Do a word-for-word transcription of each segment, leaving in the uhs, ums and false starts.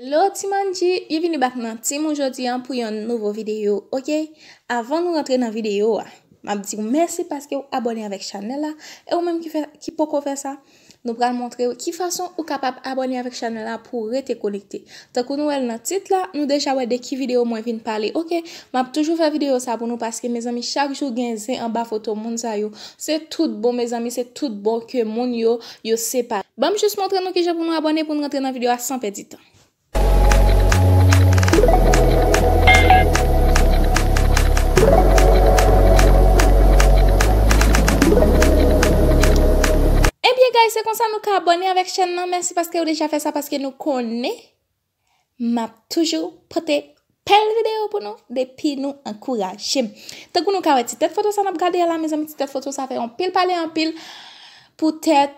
Hello ti manji, byenvini back nan Team Ou jodi an pou yon nouvo videyo, oke? Avan nou rantre nan videyo a, m ap di w mèsi paske w abòne avèk chanèl la, e ou menm ki fè, ki poko fè sa, nou pral montre w ki fason ou kapab abòne avèk chanèl la pou w rete konekte. Tankou nou wè l nan tit la, nou deja wè de ki videyo mwen vin pale, oke? M ap toujou fè videyo sa pou nou paske, mezanmi, chak jou gen zen anba foto moun sa yo. Se tout bon, mezanmi, se tout bon ke moun yo, yo separe. Ban m jis montre nou kijan pou nou abòne pou n rantre nan videyo a san pèdi tan. Ebyen, guys, se konsa nou ka abòne avèk chèn nan. Mèsi paske ou deja fè sa, paske nou konnen m ap toujou pote bèl videyo pou nou depi nou ankouraje m. Tankou nou ka wè ti tèt foto sa n ap gade a la, mezanmi, ti tèt foto sa fè anpil pale anpil poutèt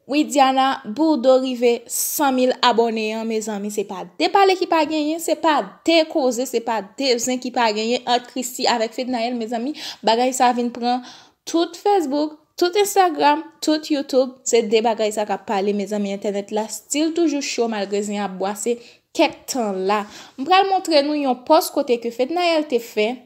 Widiana Bourdeau rive san mil abòne an, mezanmi, se pa de pale ki pa genyen, se pa de koze, se pa de zen ki pa genyen ant Christie avèk Fednaelle, mezanmi, bagay sa vin pran tout Facebook, tout Instagram, tout YouTube, se de bagay sa k ap pale, mezanmi, entènèt la still toujou cho malgre zen ap bwase kèk tan la. M pral montre nou yon pòs kote ke Fednaelle te fè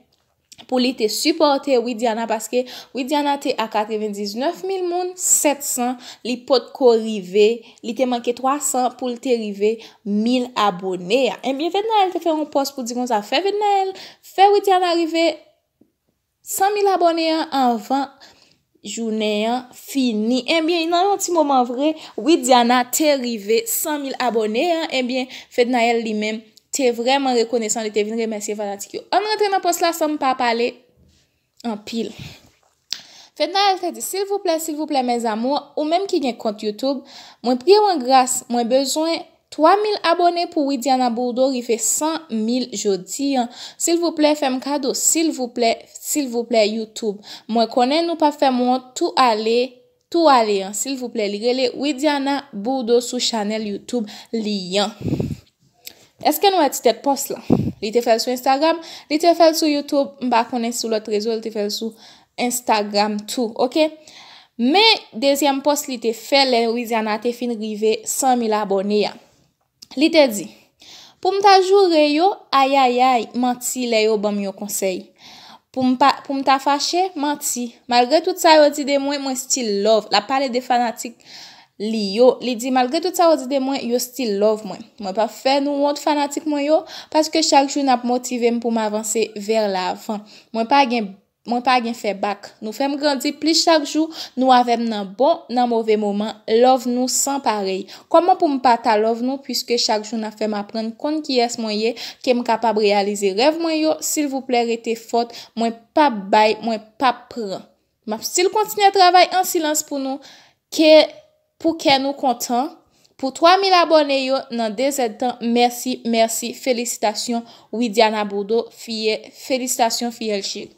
pou li te sipòte Widiana, paske Widiana te a katrevendiznèf mil moun, sèt san, li potko rive, li te manke twa san pou l te rive mil abòne a. Ebyen, Fednaelle te fè yon pòs pou di konsa, fè Fednaelle, fè Widiana rive san mil abòne an anvan jounen an fini. Ebyen, nan yon ti moman vre, Widiana te rive san mil abòne an. Ebyen, Fednaelle li menm te vrèman rekonesan, li te vin remèsye fanatik yo. Ann rantre nan pòs la san m pa pale anpil. Fednaelle te di, silvouplè, silvouplè, mes amours, ou menm ki gen kont YouTube, mwen priye w an gras, mwen bezwen twa mil abòne pou Widiana Bourdeau rive san mil jodi an. Silvouplè, fè m kado, silvouplè, silvouplè, YouTube. Mwen konnen nou p ap fè m wont, tou ale, tou ale an, silvouplè. Li rele Widiana Bourdeau sou chanèl YouTube li an. Èske nou wè ti tèt pòs la? Li te fè l sou Instagram, li te fè l sou YouTube, m pa konnen sou lòt rezo, li te fè l sou Instagram tou, oke? Men dezyèm pòs li te fè lè Widiana te fin rive san mil abòne a. Li te di, pou m ta joure yo, ayayay, manti lè yo ban m yon konsèy. Pou m pa, pou m ta fache, manti. Malgre tout sa yo di de mwen, mwen still love. L ap pale de fanatik li yo. Li di, malgre tout sa yo di de mwen, yo still love mwen. Mwen p ap fè nou wont fanatik mwen yo, paske chak jou n ap motive m pou m avanse vè lavan. Mwen pa gen, mwen pa gen fè bak. Nou fè m grandi plis chak jou, nou avè m nan bon, nan move moman. Love nou san parèy. Kòman pou m pa ta love nou, piske chak jou n ap fè m aprann konn kiyès mwen ye, ke m kapab reyalize rèv mwen yo, silvouplè rete fòt, mwen p ap bay, mwen p ap pran. M ap still kontinye travay an silans pou nou, ke pou kè nou kontan, pou twa mil abòne yo nan de zèdtan, mèsi, mèsi, felisitasyon, Widiana Bourdeau, fiyè, felisitasyon, fiyèl cheri.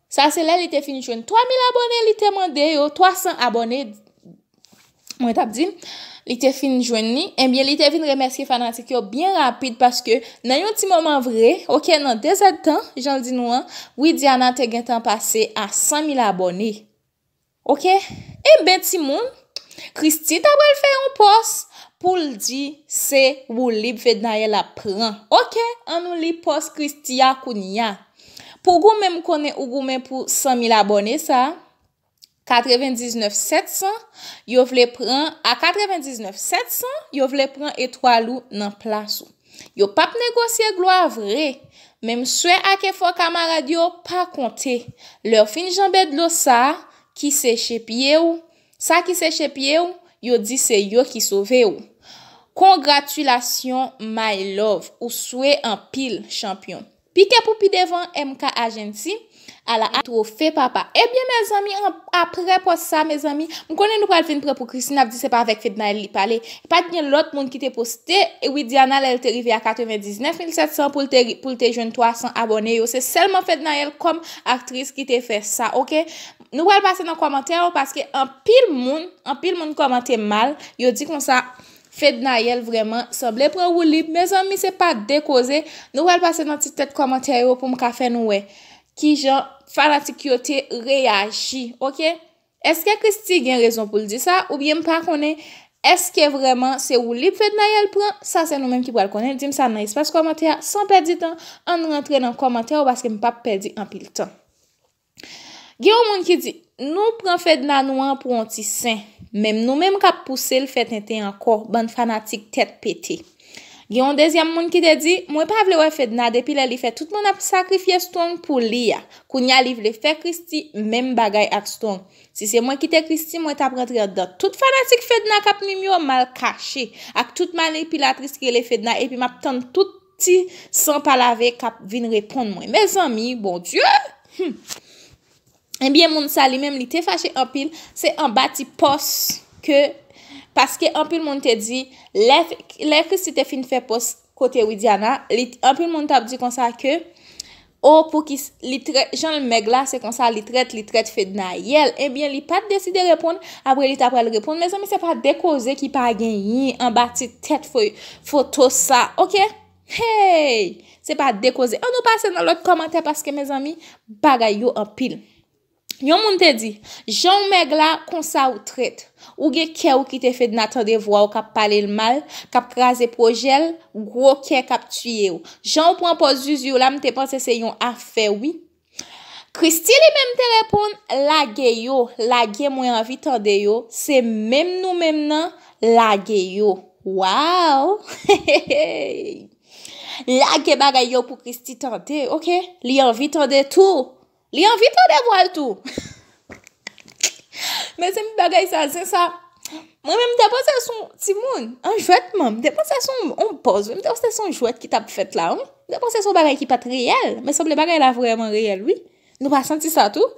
Sa se lè li te fin jwenn twa mil abòne, li te mande yo, twa san abòne, mwen t ap di, li te fin jwenn li, ebyen, li te vin remèsye fanatik yo byen rapid, paske nan yon ti moman vre, oke, nan de zèdtan, jan l di nou an, Widiana te gentan pase a san mil abòne. Oke? Enben, timoun, Christie ta pral fè yon pòs pou l di se woulib Fednaelle ap pran. Oke? Ann nou li pòs Christie a kounye a. Pou goumen, m konnen ou goumen pou san mil abòne sa. Katrevendiznèf sèt san, yo vle pran, a katrevendiznèf sèt san, yo vle pran etwal ou nan plas ou. Yo p ap negosye glwa vre. Men m swè ak efò kamarad yo pa konte. Lè w fin janbe dlo sa a ki seche pye w, sa ki seche pye w, yo di se yo ki sove w. Kongratilasyon, my love. Ou swe anpil, chanpyon. Pike pou pi devan, M K Agency. Ala a twofe papa. Ebyen, mezanmi, an, apre pòs sa, mezanmi, m konnen nou pral vin pran pou Christie, n ap di se pa avèk Fednaelle li pale. Pa t gen lòt moun ki te poste, e Widiana, lè l te rive a katrevendiznèf mil sèt san pou l te, pou l te jwenn twa san abòne yo. Se sèlman Fednaelle kòm aktris ki te fè sa, oke? Nou pral pase nan kòmantè yo, paske anpil moun, anpil moun kòmante mal. Yo di konsa, Fednaelle vrèman sanble pran woulib. Mezanmi, se pa de koze. Nou pral pase nan ti tèt kòmantè yo pou m ka fè nou wè kijan fanatik yo te reyaji, oke? Èske Christie gen rezon pou l di sa? Oubyen m pa konnen, Èske vrèman se woulib Fednaelle pran? Sa se nou menm ki pral konnen. Di m sa nan espas kòmantè a. San pèdi tan, ann rantre nan kòmantè yo paske m p ap pèdi anpil tan. Gen yon moun ki di, nou pran Fedna nou an pou yon ti sen. Menm nou menm k ap pouse l fè tenten ankò, bann fanatik tèt pete. Gen yon dezyèm moun ki te di, mwen pa vle wè Fedna depi lè li fè tout moun ap sakrifye Strong pou li a. Kounya li vle fè Christie menm bagay ak Strong. Si se mwen ki te Christie, mwen t ap rantre anndan tout fanatik Fedna k ap nwi m yo, m al kache ak tout manipilatris ki rele Fedna, epi m ap tann tout ti san pa lave k ap vin reponn mwen. Mezanmi, Bondye! Hmm. Ebyen, moun sa li menm, li te fache anpil. Se anba ti pòs ke, paske anpil moun te di, lè, lè Christie te fin fè pòs kote Widiana, li, anpil moun t ap di konsa ke, o, pou ki s- li trèt, jan l mèg la, se konsa li trèt, li trèt Fednaelle. Ebyen, li pa t deside reponn, apre li ta pral reponn. Mezanmi, se pa de koze ki pa genyen anba ti tèt fo- foto sa, oke? Hey! Se pa de koze. Ann nou pase nan lòt kòmantè paske, mezanmi, bagay yo anpil. Yon moun te di, jan w mèg la, konsa ou trèt. Ou gen kè ou kite Fedna tande vwa w k ap pale l mal, k ap kraze pwojè l, gwo kè k ap tiye w. Jan w pran pòz zuzu w la, m te panse se yon afè, wi. Christie li menm te reponn, lage yo, lage mwen anvi tande yo, se menm nou menm nan, lage yo. Waw! Lage bagay yo pou Christie tande, oke? Li anvi tande tou. Li anvi tande vwa l tou. Mezanmi, bagay sa, zen sa. Mwen menm, m te panse se yon timoun, an jwèt man, m te panse se yon, yon pòz, wi. M te panse se yon jwèt ki t ap fèt la, wi. M te panse se yon bagay ki pa t reyèl, men sanble bagay la vrèman reyèl, wi. Nou pa santi sa tou?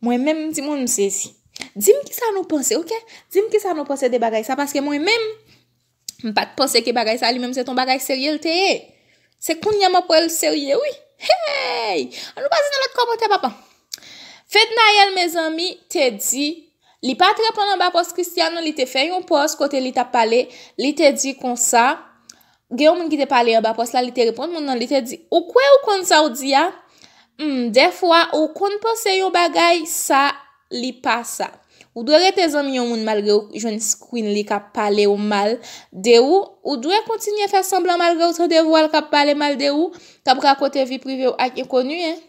Mwen menm, timoun, m sezi. Di m kisa nou panse, oke? Di m kisa nou panse de bagay sa, paske mwen menm, m pa t panse ke bagay sa li menm se t on bagay serye l te ye. Se kounye a m ap wè l serye, wi. Hey! Ann nou pase nan lòt kòmantè, papa. Fednaelle, mezanmi, te di, li pa t reponn anba pòs Christian, non, li te fè yon pòs kote li t ap pale, li te di konsa, gen yon moun ki te pale anba pòs la, li te reponn moun nan, li te di, ou kwè ou konn sa w di a? Hmm, dèfwa, ou konn panse yon bagay, sa, li pa sa. Ou dwe rete zanmi yon moun malgre w jwenn screen li k ap pale w mal de ou. Ou dwe kontinye fè sanblan malgre w tande vwa l k ap pale mal de ou, k ap rakonte vi prive w ak enkoni, en.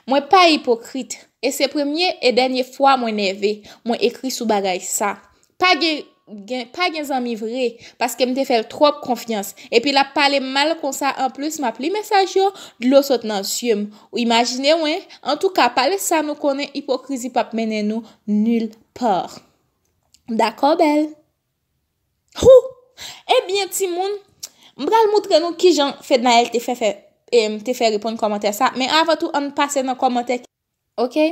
Mwen pa ipokrit. E se premye e dènye fwa mwen nève. Mwen ekri sou bagay sa. Pa gen, gen, pa gen zanmi vre, paske m te fè l twòp konfyans. Epi l ap pale m mal konsa anplis, m ap li mesaj yo, dlo sot nan zye m. Ou imajine w, en? Antouka, pale sa nou konnen ipokrizi p ap mennen nou nulle part. Dakò, bèl? Hou! Ebyen, timoun, m pral moutre nou kijan Fednaelle te fè, fè, em, te fè reponn kòmantè sa, men avan tou, ann pase nan kòmantè. Oke?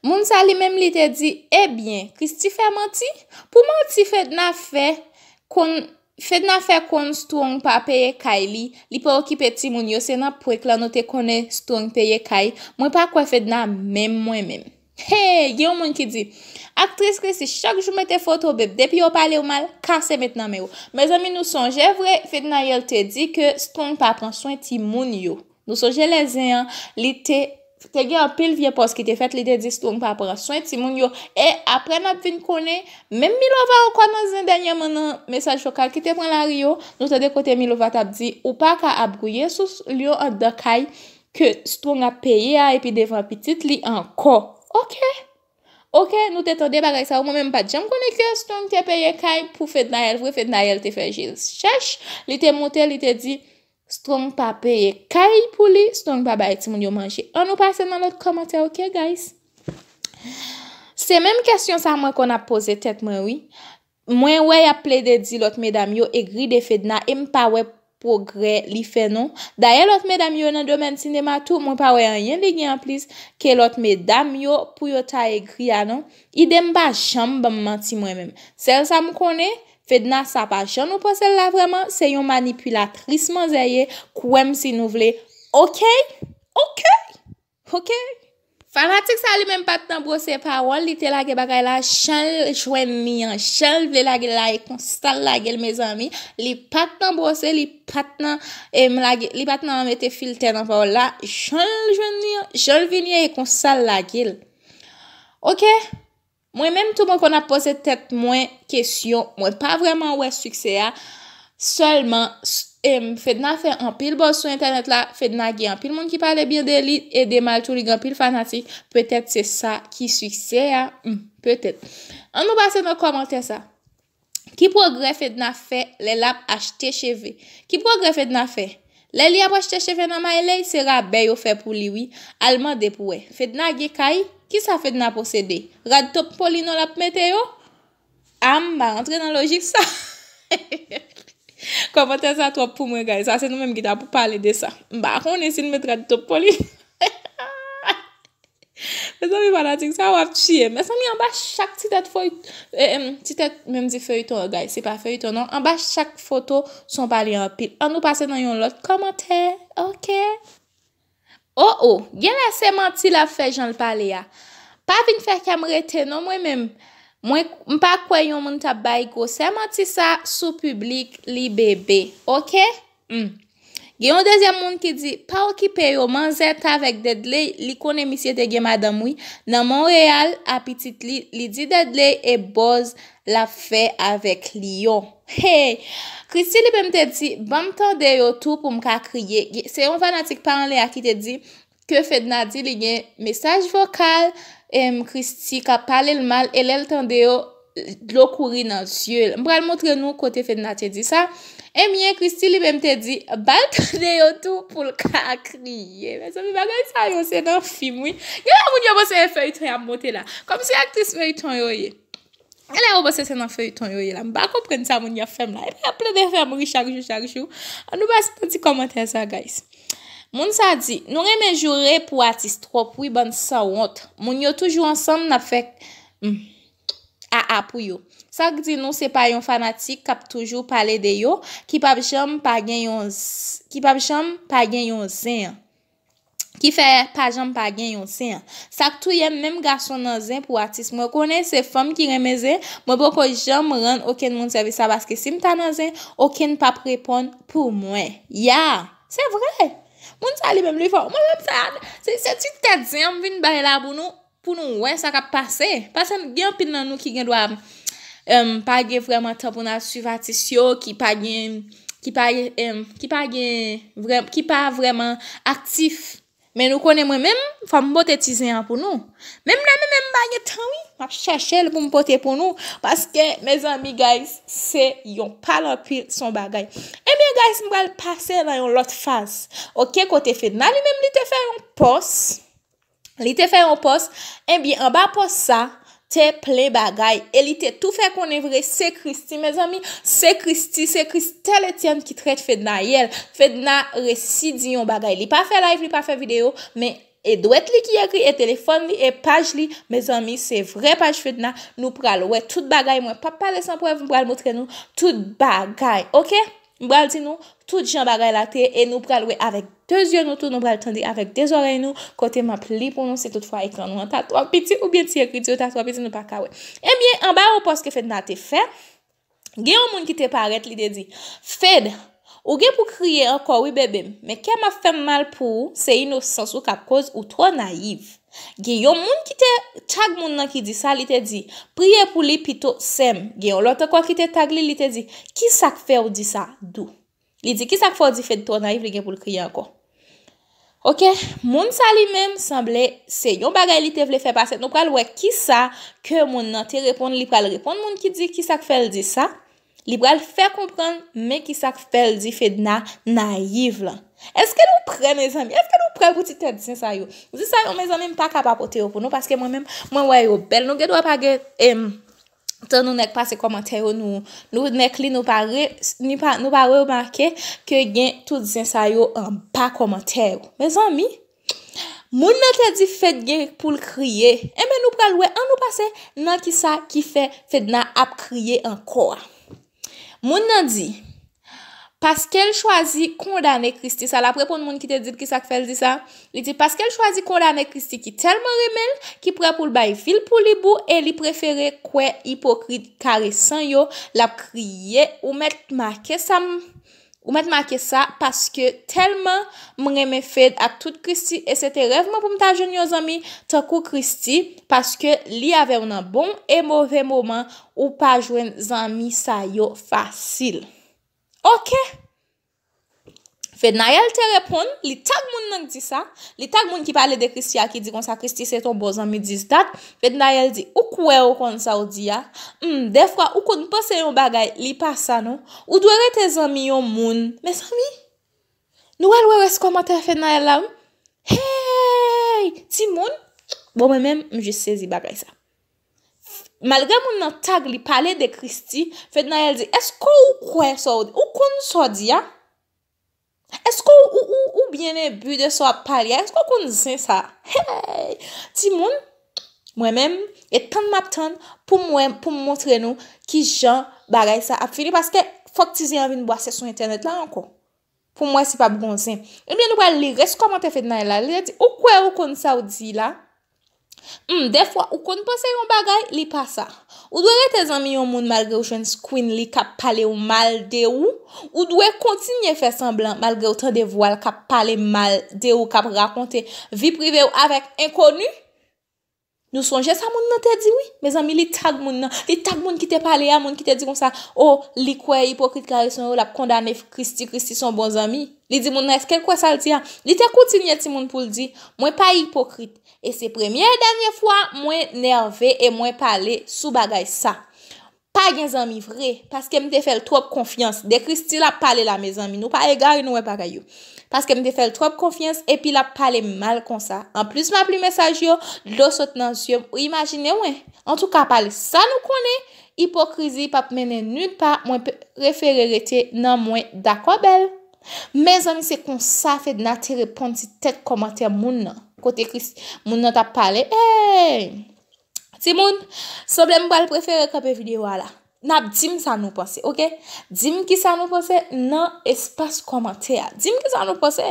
Moun sa li menm li te di, ebyen, Christie fè manti? Pou manti Fedna fè konn, Fedna fè konn Strong pa peye kay li, li pa okipe timoun yo, se nan prank lan nou te konnen Strong peye kay. Mwen pa kwè Fedna menm mwen menm. Hey, gen yon moun ki di, aktris Christie, chak jou mete foto beb, depi yo pale w mal, kase met nan men w. Mezanmi, nou sonje vre, Fednaelle te di ke Strong pa pran swen timoun yo. Nou sonje lè zen an, li te, te gen anpil vye pòs ki te fèt, li te di Strong pa pran swen timoun yo. E apre n ap vin konnen, menm Milova ankò nan zen dènyèman nan mesaj vokal ki te pran lari yo, nou tande kote Milova t ap di, ou pa ka ap gouye sou lyon anndan kay ke Strong ap peye a epi devan pitit li ankò. Oke. Oke, nou te tande bagay sa yo. Mwen menm m pa t janm konnen ke Strong te peye kay pou Fednaelle vre. Fednaelle te fè je l chèch. Li te monte, li te di, Strong pa peye kay pou li, Strong pa bay timoun yo manje. Ann nou pase nan lòt kòmantè, oke, guys? Se menm kesyon sa mwen konn ap poze tèt mwen, wi. Mwen wè y ap plede di lòt medam yo egri de Fedna e m pa wè pwogrè li fè non. Dayè lòt medam yo nan domèn sinema tou, mwen pa wè anyen li gen anplis ke lòt medam yo pou yo ta egri a non. Ide m pa janm ban m manti mwen menm. Sèl sa m konnen, Fedna sa pa jan nou panse l la vrèman, se yon manipilatris manzè ye, kwè m si nou vle. Oke? Oke? Oke? Fanatik sa li menm pa t nan bwose pawòl, li te lage bagay la, jan l jwenn li an, jan l vle lage l la, e konsa l lage l, mezanmi. Li pa t nan bwose, li pa t nan, em, lage, li pa t nan mete filtè nan pawòl la, jan l jwenn li an, jan l vini an, e konsa l lage l. Oke? Mwen menm tou mwen konn ap poze tèt mwen kesyon, mwen pa vrèman wè siksè a. Sèlman, s- em, Fedna fè anpil buzz sou entènèt la, Fedna gen anpil moun ki pale byen de li, e de mal tou li gen anpil fanatik, petèt se sa ki siksè a, hmm, petèt. Ann nou pase nan kòmantè sa. Ki pwogrè Fedna fè lè l ap achte cheve? Ki pwogrè Fedna fè? Lè li ap achte cheve nan Maylay, se rabè yo fè pou li wi. Al mande pou wè. Fedna gen kay? Kisa Fedna posede? Rad Top Polino l ap mete yo? A m pa rantre nan lojik sa. Kòmantè sa twòp pou mwen, guys. Sa se nou menm ki ta pou pale de sa. M pa konnen si n met rad Top Polino. Mezanmi, fanatik sa w ap tiye m. Mezanmi, anba chak ti tèt fey, eh, em, ti tèt, menm di feyton an, guys, se pa feyton non. Anba chak foto, se yon pale anpil. Ann nou pase nan yon lòt kòmantè, oke? Oh, oh, genlè se manti l ap fè jan l pale a. Pa vin fè kè m rete non, mwen menm. Mwen, m pa kwè yon moun t ap bay gwosè manti sa sou piblik li, bebe, oke? Hmm. Gen yon dezyèm moun ki di, pa okipe yo, manzè t avèk Dudley, li konnen misye te gen madanm wi. Nan Monreyal, a pitit li, li di Dudley e buzz l ap fè avèk Lion. Hey! Christie li menm te di, ban m tande yo tou pou m ka kriye. Gen- Se yon fanatik pa anlè a ki te di, ke Fedna di li gen mesaj vokal, em, Christie k ap pale l mal, e lè l tande yo, dlo kouri nan zye l. M pral montre nou kote Fedna te di sa. Ebyen, Christie li menm te di, ba l tande yo tou pou l ka kriye. Mezanmi, bagay sa yo, se nan fim, wi. Genlè moun yo panse e feyton y ap monte la. Kòmsi aktris feyton yo ye. Genlè yo panse se nan feyton yo ye la. M pa konprann sa moun y ap fè m la. Epi y ap plede fè m ri chak jou, chak jou. Ann nou pase nan ti kòmantè sa, guys. Moun sa di, nou renmen joure pou atis twòp wi, bann sanwont. Moun yo toujou ansanm, n ap fè hmm, aa pou yo. Sa k di nou se pa yon fanatik k ap toujou pale de yo, ki p ap janm pa gen yon z- ki p ap janm pa gen yon zen an. Ki fè pa janm pa gen yon zen an. Sa k touye m, menm gason nan zen pou atis. Mwen konnen se fanm ki renmen zen, mwen poko janm rann okenn moun sèvis sa paske si m ta nan zen, okenn p ap reponn pou mwen. Ya, se vre. Moun sa li menm li fò. Mwen menm sa, se, se ti tèt zen an m vin bay la pou nou, pou nou wè sa k ap pase. Paske gen anpil nan nou ki gen dwa em, pa gen vrèman tan pou n al swiv atis yo, ki pa gen, ki pa, em, ki pa gen, vrè, ki pa vrèman aktif. Men nou konnen mwen menm, fò m pote ti zen an pou nou. Menm lè mwen menm m pa gen tan wi, m ap chèche l pou m pote pou nou. Paske, mezanmi, guys, se yon pale anpil, se yon bagay. Ebyen, guys, m pral pase nan yon lòt faz. Oke, kote Fedna li menm li te fè yon pòs. Li te fè yon pòs. Ebyen, anba pòs sa, te plen bagay. E li te tou fè konnen vre, se Christie, mezanmi. Se Christie, se Christelle Etienne ki trèt Fedna yè. Fedna resi di yon bagay. Li pa fè live, li pa fè videyo, men e dwèt li ki ekri, e telefòn li, e paj li. Mezanmi, se vrè paj Fedna. Nou pral wè tout bagay. Mwen p ap pale san prèv, m pral montre nou tout bagay. Oke? M pral di nou tout jan bagay la te ye e nou pral wè avèk de zye nou tou, nou pral tande avèk de zòrèy nou, kote m ap li pou nou si toutfwa ekran nou an ta twò piti oubyen ti ekriti yo ta twò piti nou pa ka wè. Ebyen, anba yon pòs ke Fedna te fè, gen yon moun ki te parèt, li te di, Fed, ou gen pou kriye ankò wi bebe m, men kè m ap fè m mal pou ou, se inosans ou k ap koz, ou twò nayiv. Gen yon moun ki te tag moun nan ki di sa, li te di, priye pou li pito sè m. Gen yon lòt ankò ki te tag li, li te di, ki sa k fè w di sa, Dou? Li di, ki sa k fè w di Fed twò nayiv, li gen pou l kriye ankò? Oke, moun sa li menm sanble se yon bagay li te vle fè pase. Nou pral wè ki sa ke moun nan te reponn, li pral reponn moun ki di ki sa k fè l di sa. Li pral fè konprann men ki sa k fè l di Fedna nayiv lan. Èske nou prè, mezanmi? Èske nou prè pou ti tèt zen sa yo? Zen sa yo, mezanmi, m pa ka pa pote yo pou nou, paske mwen menm, mwen wè yo bèl. Nou gen dwa pa gen, em, tan nou nèk pase kòmantè yo, nou, nou nèk li, nou pa, re, nou pa, nou pa remake ke gen tout zen sa yo anba kòmantè yo. Mezanmi, moun nan te di Fed gen pou l kriye. Enben, nou pral wè, ann nou pase nan ki sa ki fè Fedna ap kriye ankò a. Moun nan di, paske l chwazi kondane Christie sa, l ap reponn moun ki te di l ki sa k fè l di sa. Li di, paske l chwazi kondane Christie ki tèlman renmen l, ki prè pou l bay vi l pou li bou e li prefere kwè ipokrit karesan yo, l ap kriye, ou mèt make sa m, Ou mèt make sa, paske tèlman m renmen Fed ak tout Christie, e se te rèv mwen pou m ta jwenn yon zanmi tankou Christie, paske li avè w nan bon e move moman, ou pa jwenn zanmi sa yo fasil. Oke. Fednaelle te reponn, li tag moun nan ki di sa, li tag moun ki pale de Christie a, ki di konsa Christie se t on bon zanmi dis dat. Fednaelle di, ou kwè ou konn sa w di a? Hmm, dèfwa ou konn panse yon bagay, li pa sa non. Ou dwe rete zanmi yon moun. Mezanmi, nou al wè rès kòmantè Fednaelle la, wi. Hey! Timoun! Bon, mwen menm, m jis sezi bagay sa. Malgre moun nan tag li pale de Christie, Fednaelle di, èske w kwè sa w di? Ou konn sa w di a? Èske w, ou, ou, ou byen enbi de sa w ap pale a? Èske w konn zen sa? Hey! Timoun, mwen menm, e tann m ap tann pou m wè, pou m montre nou ki jan bagay sa ap fini, paske fòk ti zen an vin bwase sou entènèt la ankò. Pou m wè si p ap gon zen. Ebyen, nou pral li rès kòmantè Fednaelle la. Li di, ou kwè ou konn sa w di la? Hmm, dèfwa ou konn panse yon bagay, li pa sa. Ou dwe rete zanmi yon moun malgre w jwenn screen li k ap pale w mal de ou. Ou dwe kontinye fè sanblan malgre w tande vwa l k ap pale mal de ou, k ap rakonte vi prive w avèk enkoni. Nou sonje sa moun nan te di, wi. Mezanmi, li tag moun nan. Li tag moun ki te pale a, moun ki te di konsa, o, li kwè ipokrit Karisma yo, l ap kondane Christie, Christie se yon bon zanmi. Li di moun nan, èske l kwè sa l di a? Li te kontinye timoun pou l di, mwen pa ipokrit. E se premye e dènye fwa mwen nève e mwen pale sou bagay sa. Pa gen zanmi vre, paske m te fè l twòp konfyans. De Christie l ap pale la, mezanmi, nou pa egare, nou wè bagay yo. Paske m te fè l twòp konfyans, epi l ap pale m mal konsa. Anplis m ap li mesaj yo, dlo sot nan zye m. Ou imajine w, en? Antouka, pale sa nou konnen, ipokrizi p ap mennen nil pa, mwen pe-, prefere rete nan mwen, dakò, bèl? Mezanmi, se konsa Fedna te reponn ti tèt kòmantè moun nan. Kote Christie, moun nan t ap pale. Hey! Timoun, sanble m pral prefere kanpe videyo a la. N ap di m sa nou panse, oke? Di m kisa nou panse nan espas kòmantè a. Di m kisa nou panse.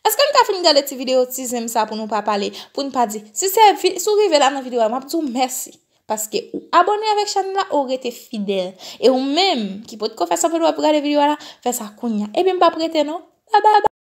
Èske n ka fin gade ti videyo ti zen m sa pou nou pa pale, pou n pa di, si se vi-, si w rive la nan videyo a, m ap di w mèsi. Paske ou abòne avèk chèn la, ou rete fidèl. E ou menm ki potko fè sa pou w ap gade videyo a la, fè sa kounye a. Ebyen, m p ap rete non. Babay.